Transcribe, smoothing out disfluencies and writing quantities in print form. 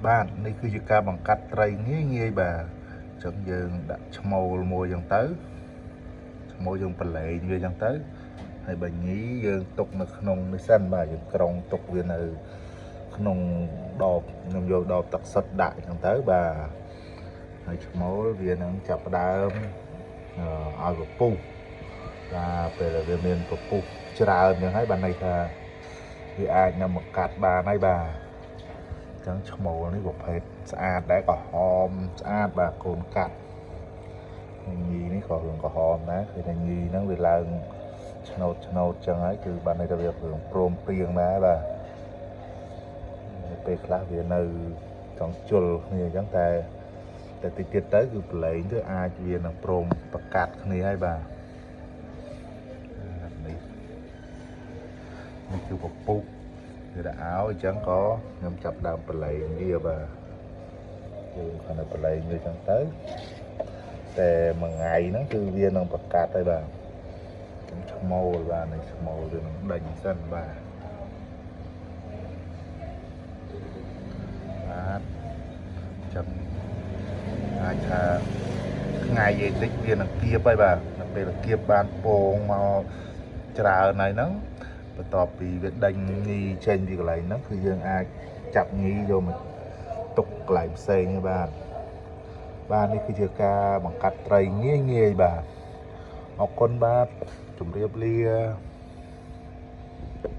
បាទនេះគឺជាការបង្កាត់ត្រីងាយងាយបាទអញ្ចឹងយើងដាក់ឈ្មោលមួយអញ្ចឹងទៅឈ្មោលយើងប្រឡែងវាអញ្ចឹងទៅហើយបើញីយើងទុកនៅក្នុងនេះសិនបាទយើងក្រុងទុកវានៅក្នុងដបខ្ញុំយកដបទឹកសុទ្ធដាក់អញ្ចឹងទៅបាទហើយឈ្មោលវានឹងចាប់ផ្ដើមឲ្យពពុះបាទពេលដែលវាមានពពុះច្រើនអញ្ចឹងហើយបានន័យថាវាអាចនឹងមកកាត់បានហើយបាទអញ្ចឹងឈ្មោលនេះប្រភេទស្អាតដែរក្រហមស្អាតបាទកូនកាត់ញីនេះក៏រឿងក្រហមដែរគឺថាញីហ្នឹងវាឡើងឆ្នោតឆ្នោតចឹងហើយគឺបានន័យថាវារឿងព្រមព្រៀងដែរបាទពេលខ្លះវានៅចង់ជុលគ្នាអញ្ចឹងតែតែតិចទៀតទៅគឺប្រឡែងទៅអាចវានឹងព្រមប្រកាត់គ្នាហើយបាទនេះនេះគឺពពុះវាដាក់ឲ្យអញ្ចឹងក៏ខ្ញុំចាប់ដើមប្រឡែងវាបាទយើងគ្រាន់តែប្រឡែងវាអញ្ចឹងទៅតែមួយថ្ងៃហ្នឹងគឺវានឹងប្រកាត់ហើយបាទខ្ញុំឈ្មោលបាទនេះឈ្មោលវានឹងដេញសិនបាទបាទចឹងអាចថាថ្ងៃឯតិចវានឹងគៀបហើយបាទនៅពេលគៀបបានពងមកច្រើនហើយហ្នឹងបន្ទាប់ពីវាដេញញីចេញពីកន្លែងហ្នឹងគឺយើងអាចចាប់ញីយកមកទុកកន្លែងផ្សេងហើយបាទបាទនេះគឺជាការបង្កាត់ត្រីងាយងាយបាទអរគុណបាទជម្រាបលា។